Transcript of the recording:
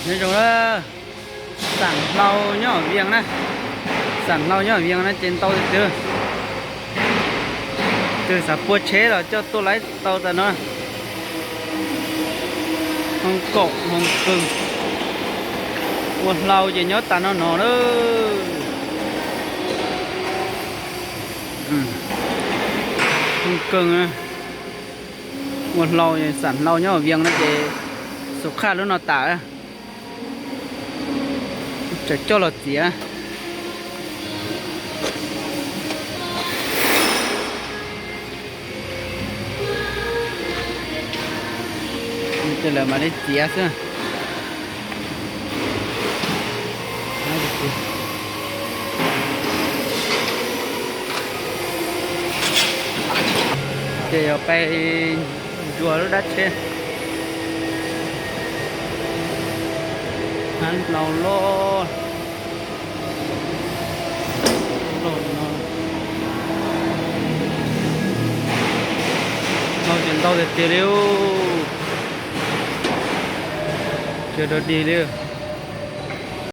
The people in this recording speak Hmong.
Nyob zoo na, xam hlau nyob Vias na, xam hlau nyob Vias na ces ntau tiag tiag. Tus xav pua tsheb los coj tuaj laib tau tas no. Hoo kaum hoo kawg, ua hlau ces nyob tas no no lawm. Hoo kawg, ua hlau, xam hlau nyob Vias no ces xub khaj lub no tas. Tseem coj los txiav. Ces lawv mam li txiav xwb. Ces yog peb ntsuas lub dab tsheb. Hab hlau loj, loj no, hlau ces ntau tiag tiag li, tsis dog dig li.